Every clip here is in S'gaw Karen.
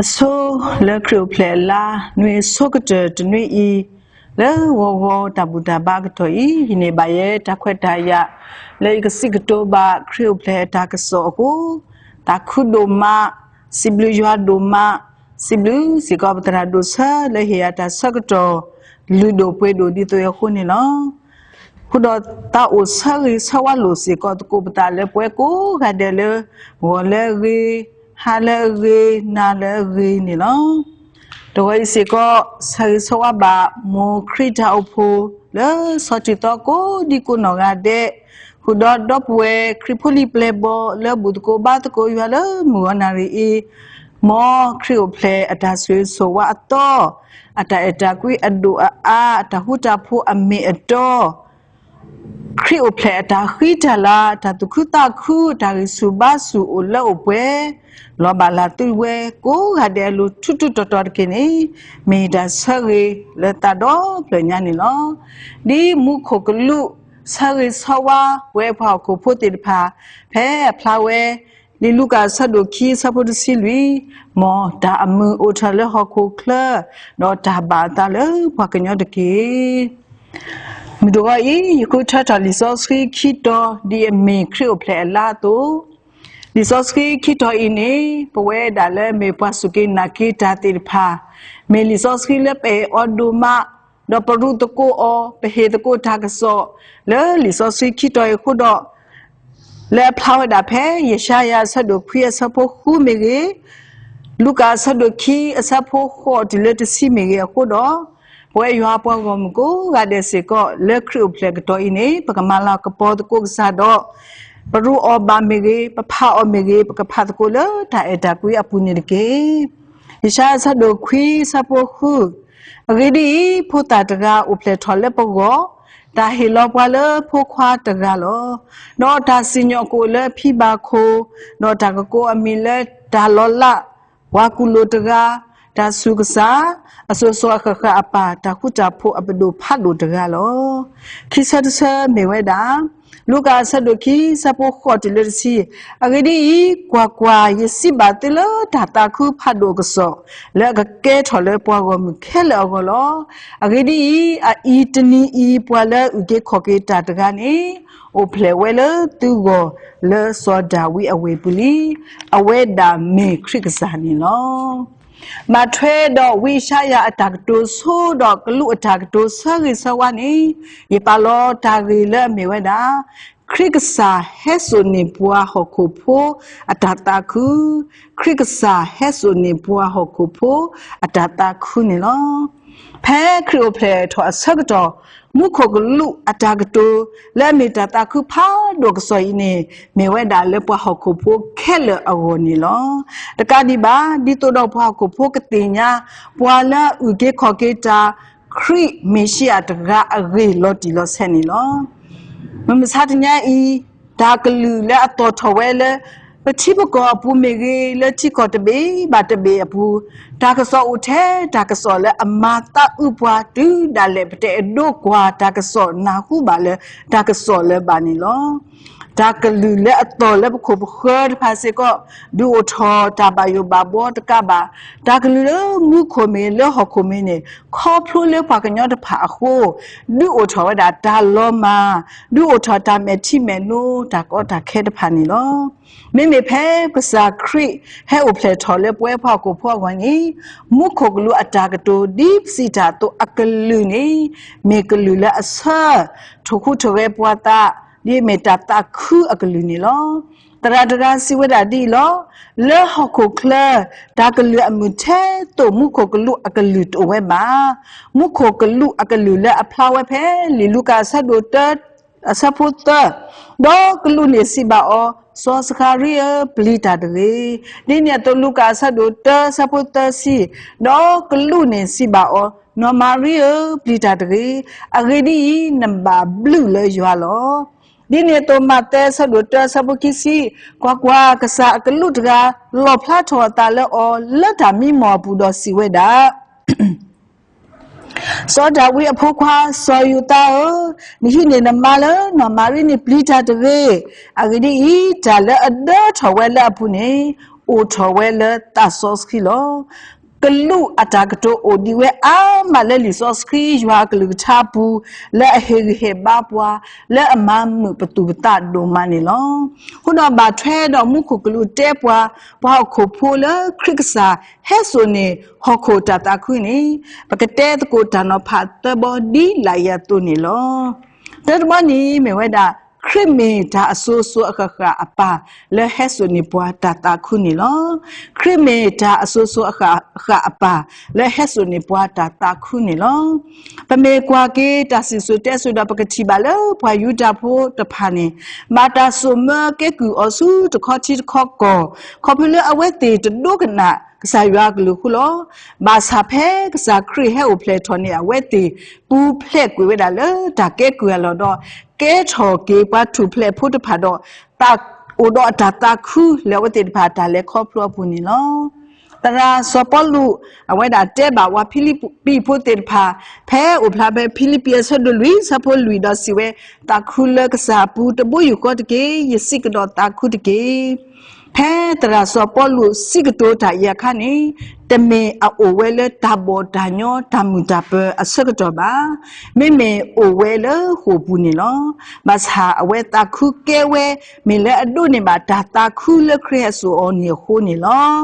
အဆိလၢခရံာ်အိၣ်ဖျဲၣ်အလါ နွံအဆိကတၢၢ်တနွံအံၤ, လၢဂီၤဂီၤတၢ်ဘူၣ်တၢ်ဘါအကတီၢ်အံၤ, ယန့ၢ်ဘၣ်ယဲတၢ်ခွဲးတၢ်ယာ် လၢယကစံးကတိၤဘၣ်ခရံာ်အိၣ်ဖျဲၣ်အတၢ်ကစီၣ်အဃိ, သးခုဒိၣ်မး, စံးဘျုးယွၤဒိၣ်မး, စံးဘျုးစ့ၢ်ကီးပသရၣ်ဒိၣ်ဆၢလၢဟ့ၣ်ယၤတၢ်ဆၢကတီၢ် လုၢ်ဒိၣ်ပှ့ၤဒိၣ်ဒ်သိးအဃိန့ၣ်လီၤ. အဃိဒီးသးအိၣ်ဆၢဂ့ၤဆၢဝါလိာ်စ့ၢ်ကီးသကိးပသးလၢပဝဲကိးဂၤဒဲးလၢ ဂီၤလၢအဂ့ၤ, ဟါလၢအဂ့ၤ, နၤလၢအဂ့ၤန့ၣ်လီၤ. တဂီၤအံၤစ့ၢ်ကီး ဆၢဂ့ၤဆၢဝါဘၣ် မိၢ်ခရံာ်တၢ်အိၣ်ဖှိၣ်လၢစီၤထံးသီကိးဒံကိးနီၢ်ဂၤဒဲး, ဃုာ်ဒီးဒီပုၢ်ဝဲၢ်ခရံာ်ဖိလံၤပျဲၢ်ဘီၣ်လၢဘူၣ်သကိးဘါသကိးယွၤလၢမုၢ်ဂီၤနၣ်ရံၣ်အံၤ, မ်ခရံာ်အိၣ်ဖျဲၣ်အတၢ်ဆိၣ်ဂ့ၤဆိၣ်ဝါအသီ, အတၢ်အဲၣ်တၢ်ကွံအဒိၣ်အအါ, အတၢ်ဃူတၢ်ဖိးအမ့ၢ်အတီ, ခရံာ်အိၣ်ဖျဲၣ်အတၢ်ဃံတၢ်လၤ, တၢ်သူၣ်ခုသးခု, တၢ်ဂံၢ်ဆူၣ်ဘါဆူၣ်အိၣ်လၢအိၣ်ပှဲၤ, လီၤဘၣ်လၢသုဝဲကိးဂၤဒဲးအလိၤထူးထူးတီၤတီၤတက့ၢ်န့ၣ်, မ့ၢ်ယတၢ်ဆၢဂ့ၤလၢသးဒီဖျၢၣ်ညါန့ၣ်လီၤ. ဒ်မူခိၣ်ကလူး ဆၢဂ့ၤဆၢဝါပဝဲပှၤဟီၣ်ခိၣ်ဖိသ့ၣ်တဖၣ်, ဖဲအဖျါဝဲ လံာ်လူၤကၣ်အဆၢဒိၣ်ခံအဆၢဖိတဆံလွံၢ်, မ်တၢ်အမုာ်အိၣ်ထီၣ်လၢဟီၣ်ခိၣ်ချၢ, ဒီးတၢ်ဘၣ်အသးလၢပှၤကညီတက့ၢ်. မုၢ်တဂီၤအံၤ ယဃုထၢထီၣ်လံာ်စီဆှံခံတီၤ ဒ်အမ့ၢ်ခရံာ်အိၣ်ဖျဲၣ်အလါအသိး, လံာ်စီဆှံခံတီၤအံၤန့ၣ် ပဝဲဒၣ်လၢမ့ၢ်ပှၤစူၢ်က့ၤနာ်က့ၤတၢ်သ့ၣ်တဖၣ်, မ့ၢ်လံာ်စီဆှံလၢပအဲၣ်အီၤဒိၣ်မး, ဒီးပရူးသကိးအီၤ, ပဟ့ၣ်သကိးတၢ်ကစီၣ် လၢလံာ်စီဆှံခံတီၤအံၤအဃိဒီး, လၢအဖျါဝဲဒၣ်ဖဲ ယၡါယၤအဆၢဒိၣ်ခွံအဆၢဖိဃုမ့ၢ်ဂ့ၤ, လူၤကၣ်အဆၢဒိၣ်ခံအဆၢဖိဃိးတုၤလၢတဆံမ့ၢ်ဂ့ၤအဃိဒီး, ပဝဲယွၤပှၤဂီၢ်မုၢ်ကိးဂၤဒဲးစ့ၢ်ကီး လၢခရံာ်အိၣ်ဖျဲၣ်ကတီၢ်အံၤန့ၣ် ပကမၤလၤကပီၤသကိးကစၢ်ဒီး, ပရူးအီၤဘၣ်မ့ၢ်ဂ့ၤ, ပဖးအီၤမ့ၢ်ဂ့ၤ, ပကဖးသကိးလၢတၢ်အဲၣ်တၢ်ကွံအပူၤန့ၣ်တက့ၢ်. ယၡါယၤအဆၢဒိၣ်ခွံအဆၢဖိဃု, အဂ့ၢ်ဒ်အံၤ, ဖိသၣ်တဂၤအိၣ်ဖျဲၣ်ထီၣ်လၢပဂီၢ်, တၢ်ဟ့ၣ်လီၤပှၤလၢဖိခွါတဂၤလီၤ. ဒီးတၢ်စံၣ်ညီၣ်ကအိၣ်လၢအဖံဘၣ်ခိၣ်, ဒီးတၢ်ကကိးအမံၤလၢတၢ်လီၤလး, ပှၤကူၣ်လိာ်တဂၤ, တၢ်ဆူးကစၢ်, အစိၤစိၤအဃၣ်ဃၣ်အပၢ်, တၢ်ဃူတၢ်ဖိးအပဒိၣ်ဖးဒိၣ်တဂၤလီၤ. ခံဆၢတဆၢမ့ၢ်ဝဲဒၣ် လူၤကၣ်အဆၢဒိၣ်ခံ အဆၢဖိဃိးတုၤလၢတဆံ, အဂ့ၢ်ဒ်အံၤ, ကွၢ်ကွၢ်, ယစံးဘၣ်သုလၢတၢ်သးခုဖးဒိၣ်အကစီၣ်, လၢအကကဲထီၣ်လၢပှၤဂီၢ်မုၢ်ခဲလၢာ်အဂီၢ်လီၤ. အဂ့ၢ်ဒ်အံၤ, အအံၤတနံၤအံၤ ပှၤလၢအုၣ်က့ၤခီၣ်က့ၤတၢ်တဂၤန့ၣ်, အိၣ်ဖျဲၣ်ဝဲလၢသုဂီၢ်, လၢစီၤဒၤဝံးအဝ့ၢ်ပူၤလံ. အဝဲဒၣ်မ့ၢ်ခရံာ်ကစၢ်န့ၣ်လီၤ. ဘၣ်ထွဲဒီးဝံယၡါယၤအတၢ်ကတိၤဆိဒီး ကလူးအတၢ်ကတိၤဆၢဂ့ၤဆၢဝါန့ၣ်, ယပာ်လီၤတၢ်ဂ့ၢ်လၢအမ့ၢ်ဝဲဒၣ်, ခရံာ်ကစၢ်ဟဲစိာ်န့ၢ်ပှၤဟီၣ်ခိၣ်ဖိအတၢ်သးခု, ခရံာ်ကစၢ်ဟဲစိာ်န့ၢ်ပှၤဟီၣ်ခိၣ်ဖိအတၢ်သးခုန့ၣ်လီၤ. ဖဲခရံာ်အိၣ်ဖျဲၣ်ထီၣ်အဆၢကတီၢ်, မူခိၣ်ကလူးအတၢ်ကတိၤ လၢအမ့ၢ်တၢ်သးခုဖးဒိၣ်ကစီၣ်အံၤန့ၣ်, မ့ၢ်ဝဲဒၣ်လၢပှၤဟီၣ်ခိၣ်ဖိခဲလၢာ်အဂီၢ်န့ၣ်လီၤ. တကးဒံးဘၣ်, ဒ်သိးဒီးပှၤဟီၣ်ခိၣ်ဖိကသ့ၣ်ညါ, ပှၤလၢအအုၣ်က့ၤခီၣ်က့ၤတၢ်, ခရံာ်မ့ၣ်ၡံအၤတဂၤအဂ့ၢ်လီၤတံၢ်လီၤဆဲးန့ၣ်လီၤ. မုၢ်မဆါတနံၤအံၤ, တၢ်ကလုၢ်လၢအသီၣ်ထီၣ်ဝဲလၢ ပထံပကီၢ်အပူၤမ့ၢ်ဂ့ၤ, လၢထံကီၢ်တဘ့ၣ်ဘၣ်တဘ့ၣ်အပူၤ, တၢ်ကစီၣ်အိၣ်ထဲတၢ်ကစီၣ်လၢအမၤသးအုးပှၤတုၤဒၣ်လဲာ် ပတအဲၣ်ဒိးကွၢ်တၢ်ကစီၣ်နၢ်ဟူဘၣ်လၢတၢ်ကစီၣ်လၢၤဘၣ်န့ၣ်လီၤ. တၢ်ကလုၢ်လၢအသီၣ်လၢပခိၣ်ပဃၢၤတဖၣ်စ့ၢ်ကီး, ဒုးအိၣ်ထီၣ်တၢ်ဘၣ်ယိၣ်ဘၣ်ဘှီတကးဘၣ်, တၢ်ကလုၢ်လၢမူခိၣ်မ့ၢ်လၢဟီၣ်ခိၣ်မ့ၢ်န့ၣ်, ခီဖျိလၢပှၤကညီတဖၣ်အဃိ, ဒုးအိၣ်ထီၣ်ဝဲဒၣ်တၢ်လီၤမၢ်, ဒုးအိၣ်ထီၣ်တၢ်မဲာ်ထံမဲာ်နိ, တၢ်ကီတၢ်ခဲတဖၣ်န့ၣ်လီၤ. မ့မ့ၢ်ဖဲကစၢ်ခရံာ်ဟဲအိၣ်ဖျဲၣ်ထီၣ်လၢပဝဲပှၤဟီၣ်ခိၣ်ဖိအဂီၢ်န့ၣ်, မူခိၣ်ကလူးအတၢ်ကတိၤဒ်ပစံးတၢ်အသိးအကလုၢ်န့ၣ်, မ့ၢ်ကလုၢ်လၢအဆၢ, ထိၣ်ဟူးထိၣ်ဂဲၤပှၤသး, ဒ်မ့ၢ်တၢ်သးခုအကလုၢ်န့ၣ်လီၤ. သရၣ်တဂၤစံးဝဲဒၣ်ဒ်အံၤလီၤ. လၢဟီၣ်ခိၣ်ချၢ, တၢ်ကလုၢ်အမုာ်ထဲသိးမူခိၣ်ကလူးအကလုၢ်တအိၣ်ဝဲဘၣ်. မူခိၣ်ကလူးအကလုၢ်လၢအဖျါဝဲဖဲလံာ်လူၤကၣ်အဆၢဒိၣ်တၢ အဆၢဖိသၢ, ဒီးကလူးန့ၣ်စံးဘၣ်အီၤ, စီၤစဃၤရံဧၢ, ပျံၤတၢ်တဂ့ၤ. ဒ်န့ၣ်အသိးလူၤကၣ်အဆၢဒိၣ်တၢအဆၢဖိသၢဆံ, ဒီးကလူးန့ၣ်စံးဘၣ်အီၤ, နီၢ်မၤရံဧၢ, ပျံၤတၢ်တဂ့ၤ. အဂ့ၢ်ဒ်အံၤ, နဘၣ်ဘျုးလၢယွၤလီၤ. ဒ်န့ၣ်အသိးမးသဲအဆၢဒိၣ်တၢအဆၢဖိခံဆံ, ကွၢ်ကွၢ်, ကစၢ်အကလူးတဂၤ လီၣ်ဖျါထီၣ်အသးလၢအီၤလၢတၢ်မံမီၢ်အပူၤဒီးစံးဝဲဒၣ် စီၤဒၤဝံးအဖိခွါစီၤယိၤသးဧၢ, နဟံးန့ၢ်နမါလၢနီၢ်မၤရံန့ၣ်ပျံၤတၢ်တဂ့ၤ. အဂ့ၢ်ဒ်အံၤ, တၢ်လၢအဒၢထီၣ်ဝဲလၢအပူၤန့ၣ်, အိၣ်ထီၣ်ဝဲလၢသးစီဆှံလီၤ. ကလူးအတၢ်ကတိၤအိၣ်ဒံးဝဲအါမးလၢလံာ်စီဆှံယွၤအကလုၢ်ကထါအပူၤ, လၢအဟ့ၣ်ဂံၢ်ဟ့ၣ်ဘါပှၤ, လၢအမၤမုာ်ပသူၣ်ပသးဒိၣ်မးန့ၣ်လီၤ. အဃိဒီးဘၣ်ထွဲဒီးမူခိၣ်ကလူးတဲပှၤ, ပှၤဟီၣ်ခိၣ်ဖိလၢခရံာ်ကစၢ်ဟဲစိာ်န့ၢ်ဟီၣ်ခိၣ်တၢ်သးခုန့ၣ်, ပကတဲသကိးတၢ်နီၤဖးသၢဘီဒ်လာ်အံၤအသိးန့ၣ်လီၤ. တၢတဘီန့ၣ်မ့ၢ်ဝဲဒၣ် ခရံာ်မ့ၢ်တၢ်အစိၤစိၤအဃၣ်ဃၣ်အပၢ် လၢဟဲစိာ်န့ၢ်ပှၤတၢ်သးခုန့ၣ်လီၤ. ခရံာ်မ့ၢ်တၢ်အစိၤစိၤအဃၣ်ဃၣ်အပၢ် လၢဟဲစိာ်န့ၢ်ပှၤတၢ်သးခုန့ၣ်လီၤ. ပမ့ၢ်ကွၢ်က့ၤတၢ်စံၣ်စိၤတဲစိၤဒီးပကထံၣ်ဘၣ်လၢပှၤယူဒၤဖိတဖၣ်န့ၣ်, ဘၣ်တၢ်စိာ်မၢကဲကုၢ်အီၤဆူတခီထံတခီကီၢ်, ခီဖျိလၢအဝဲသ့ၣ်တဒိကနၣ်ကစၢ်ယွၤအကလုၢ်အဃိလီၤ. ဘၣ်ဆၣ်ဖဲကစၢ်ခရံာ်ဟဲအိၣ်ဖျဲၣ်ထီၣ်န့ၣ် အဝဲသ့ၣ်ပူၤဖျဲးကွံာ်ဝဲဒၣ်လၢတၢ်ကဲကုၢ်အလီၢ်ဒီး ကဲထီၣ်က့ၤပှၤထူၣ်ဖျဲးဖိတဖၣ်ဒီး အိၣ်ဒီးအတၢ်သးခုလၢအဝဲသ့ၣ်တဖၣ်တၢ်လဲၤခီဖျိအပူၤန့ၣ်လီၤ. သရၣ်စီၤပီလူး အဝဲဒၣ်တဲဘၣ်ပှၤဖံလံးပံၤဖိသ့ၣ်တဖၣ် ဖဲအိၣ်ဖျါဖဲဖံလံးပံၤအဆၢဒိၣ်လွံၢ်ဆၢဖိလွံၢ်ဒီးစံးဝဲ, သးခုလၢကစၢ်အပူၤတဘိယူၢ်ဃီတက့ၢ်. ယစံးကဒီးသးခုတက့ၢ်. ဖဲသရၣ်စီၤပီလူးစံးကတိၤတၢ်အံၤအခါန့ၣ်, တမ့ၢ်အအိၣ်ဝဲလၢတၢ်ဘီၣ်တၢ်ညီတၢ်မုာ်တၢ်ပၢၤအဆၢကတီၢ်ဘၣ်. မ့မ့ၢ်အိၣ်ဝဲလၢဃိာ်ပူၤန့ၣ်လီၤ. ဘၣ်ဆၣ်အဝဲသးခုကဲဝဲ မ့ၢ်လၢအဒိးန့ၢ်ဘၣ်တၢ်သးခုလၢခရံာ်ဟဲစိာ်အီၤန့ၣ်အဃိန့ၣ်လီၤ.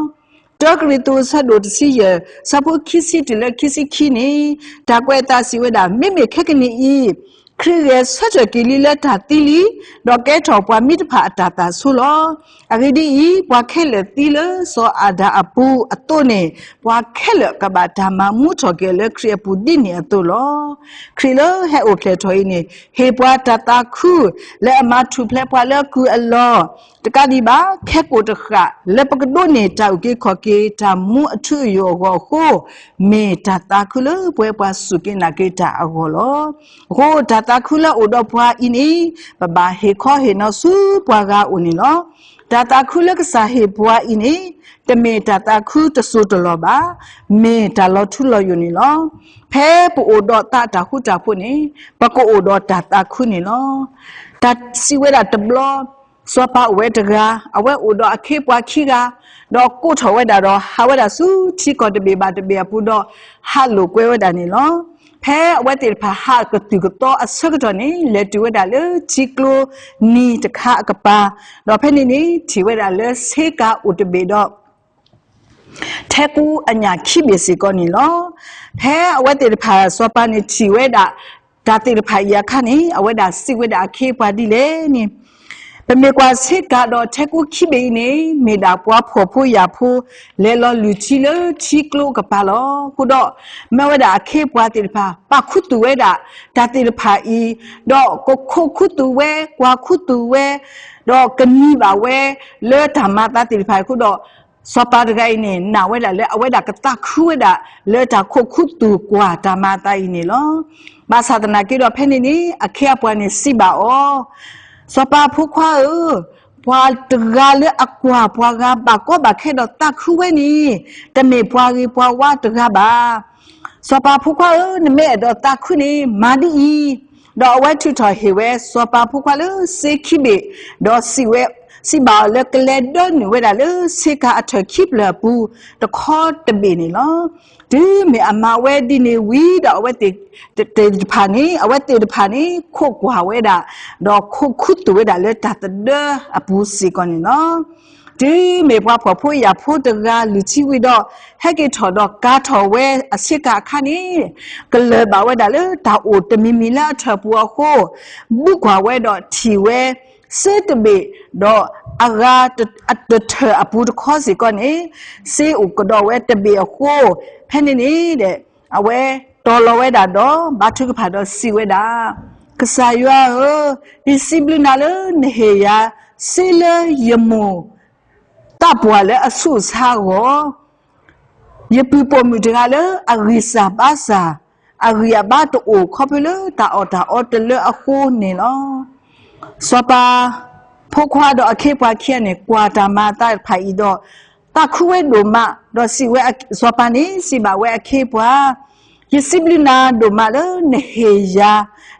တၢကရံၣ်သူးအဆၢဒိၣ်တဆံယဲၢ် ဆၢဖိခံဆံတုၤလၢခံဆံခံန့ၣ်, တၢ်ကွဲးအသးစံးဝဲဒၣ်, မ့မ့ၢ်ခဲကနံၣ်အံၤ, ခရံာ်ဂဲၤဆၢထၢၣ်က့ၤလံလၢတၢ်သံလံ, ဒီးကဲထီၣ်ပှၤမံတဖၣ်အတၢ်သးဆိလီၤ. အဂ့ၢ်ဒ်အံၤ, ပှၤခဲလၢာ်သံလၢစီၤအၤဒၣ်အပူၤအသိးန့ၣ်, ပှၤခဲလၢာ်ကဘၣ်တၢ်မၤမူထီၣ်က့ၤအီၤလၢခရံာ်အပူၤဒ်န့ၣ်အသိးလီၤ. ခရံာ်လၢဟဲအိၣ်ဖျဲၣ်ထီၣ်အံၤန့ၣ်, ဟ့ၣ်ပှၤတၢ်သးခု လၢအမၤထူၣ်ဖျဲးပှၤလၢအကုၢ်အလီၢ် တကးဒံးဘၣ်, ခဲကိာ်တဃာ်လၢပကဒိးန့ၢ်တၢ်အုၣ်က့ၤခီၣ်က့ၤ တၢ်မူအထူအယိာ်အဂီၢ်အဃိ, မ့ၢ်တၢ်သးခုလၢပဝဲပှၤစူၢ်က့ၤနာ်က့ၤတၢ်အဂီၢ်လီၤ. အဃိတၢ်သးခုလၢအအိၣ်ဒီးပှၤအံၤန့ၣ်, ပဘၣ်ဟ့ၣ်ခီဟ့ၣ်နီၤဆူပှၤဂၤအအိၣ်န့ၣ်လီၤ. တၢ်သးခုလၢကစၢ်ဟ့ၣ်ပှၤအံၤန့ၣ်, တမ့ၢ်တၢ်သးခုတစိၢ်တလီၢ်ဘၣ်, မ့ၢ်တၢ်လီၤထူလီၤယိာ်န့ၣ်လီၤ. ဖဲပအိၣ်ဒီးသးတၢ်ဃူတၢ်ဖိးန့ၣ်, ပကအိၣ်ဒီးတၢ်သးခုန့ၣ်လီၤ. တၢ်စံးဝဲဒၣ်တဘျီ, စီၤပၤအိၣ်ဝဲတဂၤ, အဝဲအိၣ်ဒီးအခ့အပှၤခံဂၤ, ဒီးကိးထီၣ်ဝဲဒၣ်ဒီးဟးဝဲဒၣ်ဆူထံကီၢ်တဘ့ၣ်ဘၣ်တဘ့ၣ်အပူၤဒီး ဟးလိာ်ကွဲဝဲဒၣ်န့ၣ်လီၤ. ဖဲအဝဲသ့ၣ်တဖၣ်ဟးကသုၣ်ကသီအဆၢကတီၢ်န့ၣ်, လဲၤတုၤဝဲဒၣ်လၢထံကျိနံၤတခါအကပၤ, ဒီးဖဲန့ၣ်န့ၣ် ထံၣ်ဝဲဒၣ်လၢဆ့ကၤအိၣ်တဘ့ၣ်ဒီး ထဲကူအညၣ်ခံဘ့ၣ်စ့ၢ်ကီးန့ၣ်လီၤ. ဖဲအဝဲသ့ၣ်တဖၣ်စီၤပၤန့ၣ်ထံၣ်ဝဲဒၣ် တၢ်သ့ၣ်တဖၣ်အံၤအခါန့ၣ်, အဝဲဒၣ်စံးဝဲဒၣ်အခ့အပှၤဒ်လဲၣ်န့ၣ်, ပမ့ၢ်ကွၢ်ဆ့ကၤဒီးထဲကူခံဘ့ၣ်အံၤန့ၣ်, မ့ၢ်ဒၣ်ပှၤဖှီၣ်ဖိယာ်ဖိ လဲၤလီၤလုၢ်ထံလၢထံကျိအကပၤလီၤ. အဃိဒီး မၢဝဲဒၣ်အခ့အပှၤသ့ၣ်တဖၣ် ပာ်ခူသူၣ်ဝဲဒၣ်တၢ်သ့ၣ်တဖၣ်အံၤ, ဒီးကခိးခူသူၣ်ဝဲ, ကွၢ်ခူသူၣ်ဝဲ, ဒီးကနံၤဘၣ်ဝဲလၢတၢ်မၤအသးသ့ၣ်တဖၣ်အံၤအဃိဒီး, စီၤပၤတဂၤအံၤန့ၣ် နာ်ဝဲဒၣ်လၢအဝဲဒၣ်ကသးခုဝဲဒၣ် လၢတၢ်ခိးခူသူၣ်ကွၢ်တၢ်မၤအသးအံၤန့ၣ်လီၤ. ဘၣ်ဆၣ်သနာ်က့ဒီးဖဲန့ၣ်န့ၣ် အခ့အပှၤန့ၣ်စံးဘၣ်အီၤ, စီၤပၤဖိခွါဧၢ, ပှၤတဂၤလၢအကွၢ်ပှၤဂၤဘၣ်ကီဘၣ်ခဲဒီးသးခုဝဲန့ၣ်, တမ့ၢ်ပှၤဂ့ၤပှၤဝါတဂၤဘၣ်. စီၤပၤဖိခွါဧၢ, နမ့ၢ်အဲၣ်ဒိးသးခုန့ၣ် မၤဒ်အံၤ, ဒီးအဝဲထုးထီၣ်ဟ့ၣ်ဝဲ စီၤပၤဖိခွါလၢစ့ခံဘ့ၣ်, ဒီးစံးဝဲ, စံးဘၣ်အီၤလၢကလဲၤဒၢနုာ်ဝဲဒၣ်လၢဆ့ကၤအထၢၣ်ခံဖျၢၣ်အပူၤ တခီတဘ့ၣ်န့ၣ်လီၤ. တုၤမ့ၢ်အမၤဝဲဒ်န့ၣ်ဝံၤဒီး အဝဲသ့ၣ်တဖၣ်န့ၣ်, အဝဲသ့ၣ်တဖၣ်န့ၣ် ခိးကွၢ်ဝဲဒၣ်, ဒီးခိးခူသူၣ်ဝဲဒၣ်လၢတၢ်သဒၢအပူၤစ့ၢ်ကီးန့ၣ်လီၤ. တုၤမ့ၢ်ပှၤဖှီၣ်ဖိယာ်ဖိတဂၤလုၢ်ထံဝံၤဒီး ဟဲက့ၤထီၣ်ဒီးကၤထီၣ်ဝဲအဆ့ကၤအခါန့ၣ်, ကလၢၢ်ဘၣ်ဝဲဒၣ်လၢတၢ်အိၣ်တမံၤမံၤလၢအထၢၣ်ပူၤအဃိ, ဘုကွၢ်ဝဲဒီးထံၣ်ဝဲ စ့တဘ့ၣ်, ဒီးအဂၤတထၢၣ်အပူၤတခီစ့ၢ်ကီးန့ၣ်, စ့အိၣ်ကဒီးဝဲတဘ့ၣ်အဃိ, ဖဲန့ၣ်န့ၣ်ဒီး အဝဲတီၤလီၤဝဲဒၣ်ဒီးဘါထုကဖၣ်ဒီးစံးဝဲဒၣ်, ကစၢ်ယွၤဧၢ, ယစံးဘျုးနၤလၢနဟ့ၣ်ယၤ စ့လၢယမိၢ်သးပှၢ်လၢအဆူးအဆါအဂီၢ် ယပုၢ်ပိာ်မုၣ်တဂၤလၢအဂံၢ်စၢ်ဘါစၢ်, အဂံၢ်အဘါတအိၣ်ခီဖျိလၢတၢ်အီၣ်တၢ်အီတလၢအဃိန့ၣ်လီၤ. စီၤပၤဖိခွါဒီးအခ့အပှၤခံဂၤန့ၣ် ကွၢ်တၢ်မၤအသးတဖၣ်အံၤဒီး သးခုဝဲဒိၣ်မး, ဒီးစံးဝဲ, စီၤပၤန့ၣ်စံးဘၣ်ဝဲအခ့အပှၤ, ယစံးဘျုးနၤဒိၣ်မးလၢနဟ့ၣ်ယၤ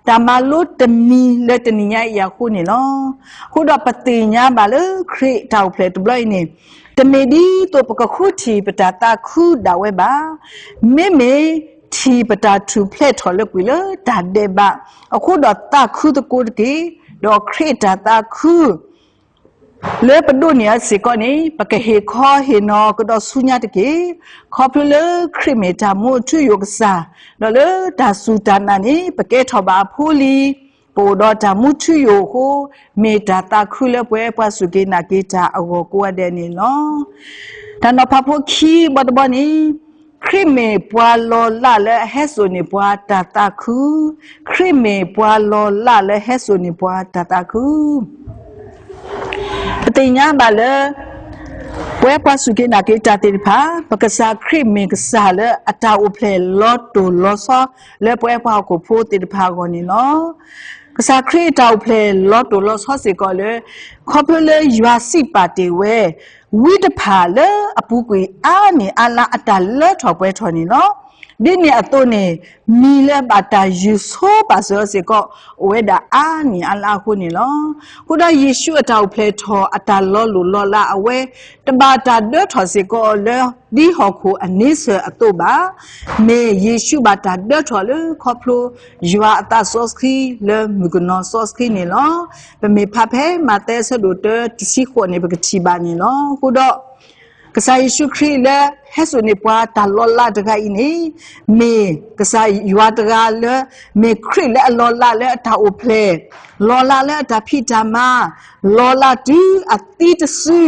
တၢ်မၤလိတမံၤလၢတနံၤညါအံၤအဃိန့ၣ်လီၤ. အဃိဒီးပသ့ၣ်ညါဘၣ်လၢခရံာ်တၢ်အိၣ်ဖျဲၣ်တဘျီအံၤန့ၣ်, တမ့ၢ်ဒ်သိးပကဃုထံၣ်ပတၢ်သးခုဒၣ်ဝဲဘၣ်. မ့မ့ၢ်ထံၣ်ပတၢ်ထူၣ်ဖျဲးထီၣ်လၢကွံာ်လၢတၢ်ဒဲးဘး, အဃိဒီးသးခုသကိးတက့ၢ်. ဒီးခရံာ်အတၢ်သးခု လၢပဒိးန့ၢ်အီၤစ့ၢ်ကီးန့ၣ် ပကဟ့ၣ်ခီဟ့ၣ်နီၤကဒီးဆူညါတက့ၢ်. ခီဖျိလၢခရံာ်မ့ၢ်တၢ်မူအထူအယိာ်ကစၢ်, ဒီးလၢတၢ်စူၢ်တၢ်နာ်န့ၣ် ပကဲထီၣ်ဘၣ်အဖိလံၤ, ပအိၣ်ဒီးတၢ်မူထူယိာ်အဃိ, မ့ၢ်တၢ်သးခုလၢပဝဲပှၤစူၢ်က့ၤနာ်က့ၤတၢ်အဂီၢ်ကိးဂၤဒဲးန့ၣ်လီၤ. တၢ်နီၤဖးဖိခံဘီတဘီန့ၣ်, ခရံာ်မ့ၢ်ပှၤလီၤလးလၢအဟဲစိာ်န့ၢ်ပှၤတၢ်သးခု, ခရံာ်မ့ၢ်ပှၤလီၤလးလၢဟဲစိာ်န့ၢ်ပှၤတၢ်သးခု ပသ့ၣ်ညါဘၣ်လၢ ပဝဲပှၤစူၢ်က့ၤနာ်က့ၤတၢ်သ့ၣ်တဖၣ်, ပကစၢ်ခရံာ်မ့ၢ်ကစၢ်လၢအတၢ်အိၣ်ဖျဲၣ်လီၤတိၢ်လီၤဆီ လၢပဝဲပှၤဟီၣ်ခိၣ်ဖိသ့ၣ်တဖၣ်အဂီၢ်န့ၣ်လီၤ. ကစၢ်ခရံာ်အတၢ်အိၣ်ဖျဲၣ်လီၤတိၢ်လီၤဆီစ့ၢ်ကီးလၢ ခီဖျိလၢယွၤစံးပာ်တ့ၢ်ဝဲ, ဝံတဖၣ်လၢအပူၤကွံာ်အါန့ၢ်အါလါအတၢ်လၢထီၣ်ပှဲၤထီၣ်န့ၣ်လီၤ. ဒ်န့ၣ်အသိးန့ၣ်, မံၤလၢဘၣ်တၢ်ယုၢ်ဆိပာ်စၢၤအီၤစ့ၢ်ကီး အိၣ်ဝဲဒၣ်အါန့ၢ်အါလါအဃိန့ၣ်လီၤ. အဃိဒီးယ့ၣ်ၡူးအတၢ်အိၣ်ဖျဲၣ်ထီၣ်အတၢ်လီၤလိၢ်လီၤလးအဝဲ တဘၣ်တၢ်ဒၢထီၣ်စ့ၢ်ကီးလၢဒ်ဟီၣ်ခိၣ်အန့ဆၢၣ်အသိးဘၣ်. မ့ၢ်ယ့ၣ်ၡူးဘၣ်တၢ်ဒၢထီၣ်လၢခီဖျိ ယွၤအသးစီဆှံလၢမုၣ်ကနီၤစီဆှံန့ၣ်လီၤ. ပမ့ၢ်ဖးဖဲမးသဲအဆၢဒိၣ်တၢတဆံဃိးန့ၣ် ပကထံၣ်ဘၣ်န့ၣ်လီၤ. အဃိဒီး ကစၢ်ယ့ၣ်ၡူးခရံာ်လၢဟဲစိာ်န့ၢ်ပှၤတၢ်လီၤလးတဂၤအံၤန့ၣ်, မ့ၢ်ကစၢ်ယွၤတဂၤလၢ မ့ၢ်ခရံာ်လၢအလီၤလးလၢအတၢ်အိၣ်ဖျဲၣ်, လီၤလးလၢအတၢ်ဖံးတၢ်မၤ, လီၤလးတုၤအသံတစု,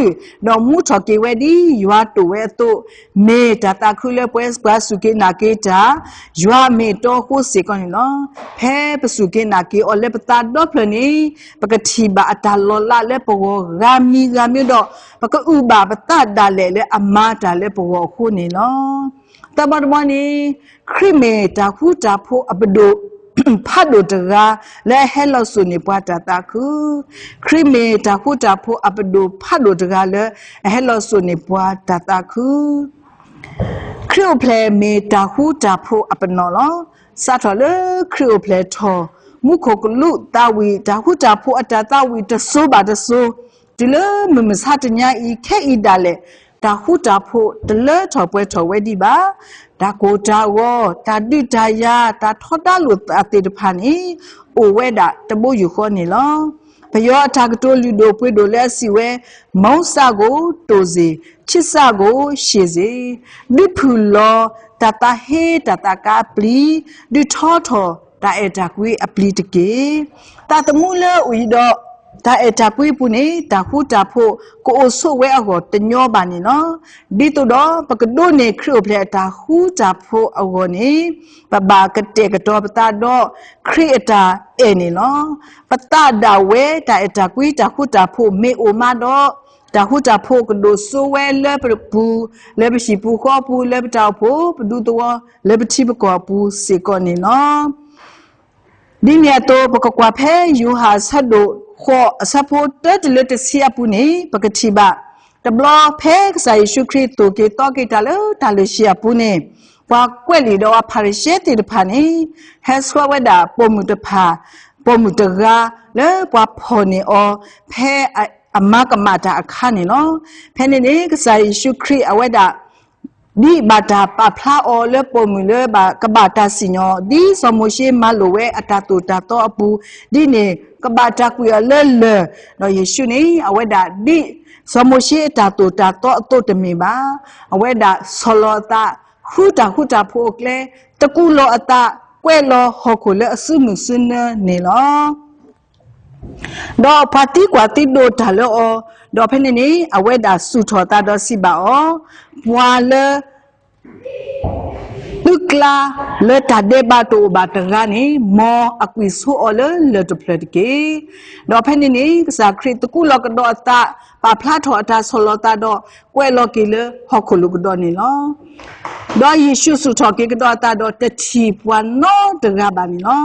ဒီးမူထီၣ်က့ၤဝဲဒ်ယွၤတိာ်ဝဲအသိး, မ့ၢ်တၢ်သးခုလၢပဝဲပှၤစူၢ်က့ၤနာ်က့ၤတၢ် ယွၤအမ့ၢ်အတီအဃိစ့ၢ်ကီးန့ၣ်လီၤ. ဖဲပစူၢ်က့ၤနာ်က့ၤအီၤလၢပသးဒီဖျၢၣ်န့ၣ်, ပကထံၣ်ဘၣ်အတၢ်လီၤလးလၢပဂီၢ်ဂၤမံၤဂၤမံၤဒီး, ပကအုၣ်ဘၣ်ပသးဒၣ်လဲာ်လၢအမၤတၢ်လၢပဂီၢ်အဃိန့ၣ်လီၤ. သၢဘီတဘီန့ၣ်, ခရံာ်မ့ၢ်တၢ်ဃူတၢ်ဖိးအပဒိၣ် ဖးဒိၣ်တဂၤ လၢအဟဲလီၤစိာ်န့ၢ်ပှၤတၢ်သးခု, ခရံာ်မ့ၢ်တၢ်ဃူတၢ်ဖိးအပဒိၣ်ဖးဒိၣ်တဂၤလၢအဟဲလီၤစိာ်န့ၢ်ပှၤတၢ်သးခု ခရံာ်အိၣ်ဖျဲၣ်မ့ၢ်တၢ်ဃူတၢ်ဖိးအပနီၣ်လီၤ. စးထီၣ်လၢခရံာ်အိၣ်ဖျဲၣ်ထီၣ်, မူခိၣ်ကလူးသးဝံၣ် တၢ်ဃူတၢ်ဖိးအတၢ်သးဝံၣ်တစိၤဘၣ်တစိၤ, တုၤလၢမုၢ်မဆါတနံၤအံၤ ခဲအံၤဒၣ်လဲာ်, တၢ်ဃူတၢ်ဖိးတလၢထီၣ်ပှဲၤထီၣ်ဝဲဒံးဘၣ်. တၢ်ကိၢ်တၢ်ဂီၤ, တၢ်ဒုးတၢ်ယၤ, တၢ်ထီဒါလိာ်သးသ့ၣ်တဖၣ်န့ၣ်, အိၣ်ဝဲဒၣ်တဘိယူၢ်ဃီန့ၣ်လီၤ. ပယီၤအတၢ်ကတိၤလုၢ်ဒိၣ်ပှ့ၤဒိၣ်လၢအစံးဝဲ, မုန်းစကို တိုစင်, ချစ်စကို ရှင်စေ, ဒုးဖုၣ်လီၤတၢ်သးဟ့တၢ်သးကါအပျံၤ, ဒုးထီထီၣ်တၢ်အဲၣ်တၢ်ကွံအပျံၤတက့ၢ်. သးသမူလၢအအိၣ်ဒီးတၢ်အဲၣ်တၢ်ကွံအပူၤန့ၣ် တၢ်ဃူတၢ်ဖိးကအိၣ်ဆိးဝဲအဂီၢ်တညီဘၣ်န့ၣ်လီၤ. ဒ်သိးဒီးပကဒိးန့ၢ်ခရံာ်အိၣ်ဖျဲၣ်အတၢ်ဃူတၢ်ဖိးအဂီၢ်န့ၣ်, ပဘၣ်ကတဲာ်ကတီၤပသးဒီးခရံာ်အတၢ်အဲၣ်န့ၣ်လီၤ. ပသးဒၣ်ဝဲတၢ်အဲၣ်တၢ်ကွံတၢ်ဃူတၢ်ဖိးမ့ၢ်အိၣ်မးဒီး, တၢ်ဃူတၢ်ဖိးကဒိၣ်စိဝဲလၢပပူၤ, လၢပဟံၣ်ပူၤဃီပူၤ, လၢပတၢ်အိၣ်ဖှိၣ်ပဒူသဝီ, လၢပထံပကီၢ်အပူၤစ့ၢ်ကီးန့ၣ်လီၤ. ဒ်န့ၣ်အသိး ပကကွၢ်ဖဲယိၤဟၣ်အဆၢဒိၣ်ဃိးအဆၢဖိတၢတုၤလၢတဆံအပူၤန့ၣ် ပကထံၣ်ဘၣ်, တဘျီဖဲကစၢ်ယ့ၣ်ၡူးခရံာ်သိၣ်က့ၤသီက့ၤတၢ်လၢတၢ်လုၢ်ဟံၣ်အပူၤန့ၣ်, ပှၤကွဲးလံာ်ဒီးပှၤဖၤရံၤၡဲသ့ၣ်တဖၣ်န့ၣ်, ဟဲဆှၢဝဲဒၣ်ပိာ်မုၣ်တဖၣ်, ပိာ်မုၣ်တဂၤလၢပှၤဖီၣ်န့ၢ်အီၤ ဖဲအမၤကမၣ်တၢ်အခါန့ၣ်လီၤ. ဖဲန့ၣ်န့ၣ် ကစၢ်ယ့ၣ်ၡူးခရံာ်အဝဲဒၣ် ဒ်ဘၣ်တၢ်ပာ်ဖျါအီၤလၢပိာ်မုၣ်လၢဘၣ်ကဘၣ်တၢ်စံၣ်ညီၣ်, ဒ်စီၤမိၤၡ့မၤလိာ်ဝဲအတၢ်သိၣ်တၢ်သီအပူၤ, ဒ်န့ၣ်ကဘၣ်တၢ်ကွံာ်အီၤလၢလၢၢ်, ဒီးယ့ၣ်ၡူးန့ၣ် အဝဲဒၣ်ဒ်စီၤမိၤၡ့အတၢ်သိၣ်တၢ်သီအသိးတမ့ၢ်ဘၣ်. အဝဲဒၣ်ဆီၣ်လီၤအသး, ဃုတၢ်ဃူတၢ်ဖိးအကျဲ, သကူးလီၤအသး, ကွဲးလီၤဟီၣ်ခိၣ်လၢအစုမုၢ်စုနၢန့ၣ်လီၤ. ဒီးပှၤသံကွၢ်သံဒိးတၢ်လၢအီၤ, ဒီးဖဲန့ၣ်န့ၣ် အဝဲဒၣ်စူၢ်ထီၣ်အသးဒီးစံးဘၣ်အီၤ, ပှၤလၢ သုကျါလၢတၢ်ဒဲးဘးတအိၣ်ဘၣ်တဂၤန့ၣ်, မ်အကွံာ်ဆိအီၤလၢလၢၢ်တဖျၢၣ်တက့ၢ်. ဒီးဖဲန့ၣ်န့ၣ် ကစၢ်ခရံာ်သကူးလီၤကဒီးအသး, ပာ်ဖျါထီၣ်အတၢ်ဆီၣ်လီၤသးဒီး ကွဲးလီၤက့ၤလၢဟီၣ်ခိၣ်လိၤကဒီးန့ၣ်လီၤ. ဒီးယ့ၣ်ၡူးစူၢ်ထီၣ်က့ၤကဒီးအသးဒီးတထံၣ်ပှၤနီတဂၤဘၣ်န့ၣ်လီၤ.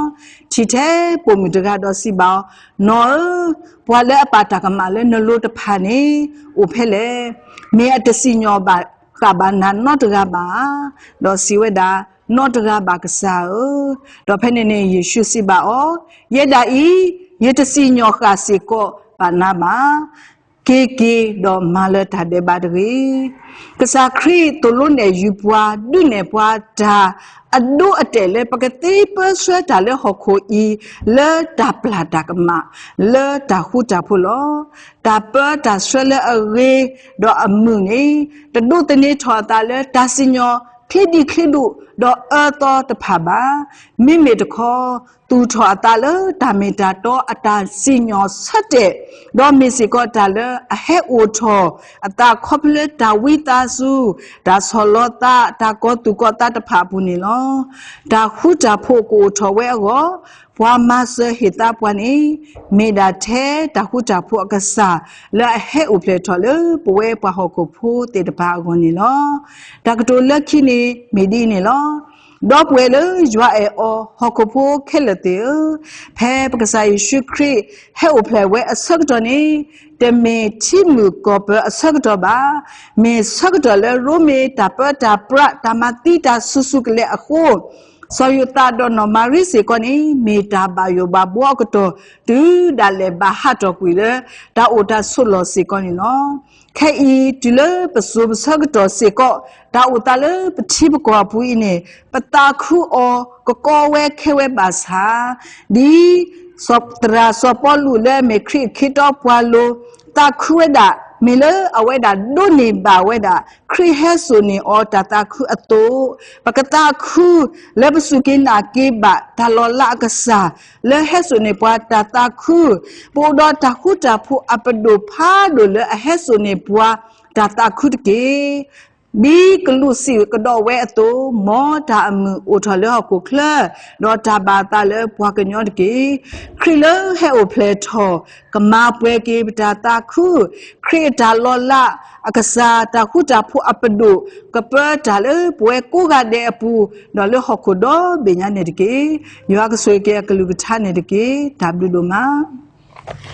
ထံၣ်ထဲပိာ်မုၣ်တဂၤဒီးစံးဘၣ်အီၤ, နီၢ်ဧၢ, ပှၤလၢအပာ်တၢ်ကမၣ်လၢနလိၤတဖၣ်န့ၣ် အိၣ်ဖဲလဲၣ်. မ့ၢ်အတစံၣ်ညီၣ်ဘၣ်ဃးဘၣ်နၤနီတဂၤဘၣ်ဧါ. ဒီးစံးဝဲဒၣ်, နီတဂၤဘၣ်ကစၢ်ဧၢ. ဒီးဖဲန့ၣ်န့ၣ် ယ့ၣ်ၡူးစံးဘၣ်အီၤ, ယဲဒၣ်အံၤ, ယတစံၣ်ညီၣ်ဃာ်စ့ၢ်ကီးဘၣ်နၤဘၣ်. က့ၤက့ၤဒီးမၤလၢတၢ်ဒဲးဘးတဂ့ၤ. ကစၢ်ခရံာ်သိၣ်လိနဲၣ်ယုၤပှၤ ဒုးနဲၣ်ပှၤတၢ် အဒိအတဲာ်လၢပကသ့ပၢဆှၢတၢ်လၢဟီၣ်ခိၣ်အံၤ လၢတၢ်ပျၢ်တၢ်ကမၣ် လၢတၢ်ဃူတၢ်ဖိးလီၤ. တၢ်ပၢတၢ်ဆှၢလၢအဂ့ၤဒီးအမုာ်န့ၣ် တဒိးသန့ၤထီၣ်အသးလၢတၢ်စံၣ်ညီၣ်ချ့ဒံးချ့ဒိၣ် ဒီးအၢသီတဖၣ်ဘၣ်. မ့မ့ၢ်တခီ သူၣ်ထီၣ်အသးလၢတၢ်မ့ၢ်တၢ်တီအတၢ်စံၣ်ညီၣ်ဆၢတဲာ်, ဒီးမ့ၢ်စ့ၢ်ကီးတၢ်လၢအဟဲအိၣ်ထီၣ်အသးခီဖျိလၢတၢ်ဝံသးစူၤ, တၢ်ဆီၣ်လီၤသး, တၢ်ကီၤသူၣ်ကီၤသးတဖၣ်အပူၤန့ၣ်လီၤ. တၢ်ဃူတၢ်ဖိးကအိၣ်ထီၣ်ဝဲအဂီၢ်, ပှၤမၤစၢၤဟ့ၣ်သါပှၤန့ၣ် မ့ၢ်ဒၣ်ထဲတၢ်ဃူတၢ်ဖိးအကစၢ် လၢအဟဲအိၣ်ဖျဲၣ်ထီၣ်လၢပဝဲပှၤဟီၣ်ခိၣ်ဖိသ့ၣ်တဖၣ်အဂီၢ်န့ၣ်လီၤ. တၢ်ကတိၤလၢခံန့ၣ် မ့ၢ်ဒ်အံၤန့ၣ်လီၤ. ဒီပုၢ်ဝဲၢ်လၢယွၤအဲၣ်အီၤ ဟီၣ်ခိၣ်ဖိခဲလၢာ်သ့ၣ်ဧၢ, ဖဲပကစၢ်ယ့ၣ်ၡူးခရံာ်ဟဲအိၣ်ဖျဲၣ်ဝဲအဆၢကတီၢ်န့ၣ်, တမ့ၢ်ထံမုၢ်ကီၢ်ပၢၤအဆၢကတီၢ်ဘၣ်. မ့ၢ်ဆၢကတီၢ်လၢရိမ့ၤတၢ်ပၢတၢ်ပြး တၢ်မၤသံတၢ်ဆူၣ်ဆူၣ်ကလဲာ်အဃိ, စီၤယိၤသးဒီးနီၢ်မၤရံစ့ၢ်ကီးန့ၣ် မ့ၢ်တၢ်ဘၣ်ယိၣ်ဘၣ်ဘှီအကတီၢ် တုၤဒၣ်လဲာ်ဘၣ်ဟးထီၣ်ကွံာ်လၢ တၢ်အိၣ်တၢ်ဆိးလီၢ်စ့ၢ်ကီးန့ၣ်လီၤ. ခဲအံၤ တုၤလၢပစိၤပဆၢကတီၢ်စ့ၢ်ကီး, တၢ်အိၣ်သးလၢပထံပကီၢ်အပူၤအံၤန့ၣ် ပသးခုအီၤကကီဝဲခဲဝဲဘၣ်ဆၣ်, ဒ်သရၣ်စီၤပီလူးလၢအမ့ၢ်ခရံာ်အခ့တီပှၤလိၤ, သးခုဝဲဒၣ် မ့ၢ်လၢအဝဲဒၣ်ဒိးန့ၢ်ဘၣ်ဝဲဒၣ် ခရံာ်ဟဲစိာ်န့ၢ်အီၤတၢ်သးခုအသိး, ပကသးခုလၢပစူၢ်က့ၤနာ်က့ၤဘၣ်တၢ်လီၤလးအကစၢ် လၢဟဲစိာ်န့ၢ်ပှၤတၢ်သးခု, ပအိၣ်ဒီးတၢ်ဃူတၢ်ဖိးအပဒိၣ်ဖးဒိၣ်လၢအဟဲစိာ်န့ၢ်ပှၤတၢ်သးခုတက့ၢ်. ဒ်ကလူးစံးကဒီးဝဲအသိး, မ်တၢ်အမုာ်အိၣ်ထီၣ်လၢဟီၣ်ခိၣ်ချၢ, ဒီးတၢ်ဘၣ်အသးလၢပှၤကညီတက့ၢ်. ခရံာ်လၢဟဲအိၣ်ဖျဲၣ်ထီၣ် ကမၤပှဲၤက့ၤပတၢ်သးခု, ခရံာ်အတၢ်လီၤလးအကစၢ် တၢ်ဃူတၢ်ဖိးအပဒိၣ် ကပၢတၢ်လၢပဝဲကိးဂၤဒဲးအပူၤ, ဒီးလၢဟီၣ်ခိၣ်ဒီဘ့ၣ်ညါန့ၣ်တက့ၢ်. ယွၤကဆိၣ်ဂ့ၤက့ၤအကလုၢ်ကထါန့ၣ်တက့ၢ်. တၢ်ဘျုးဒိၣ်မး.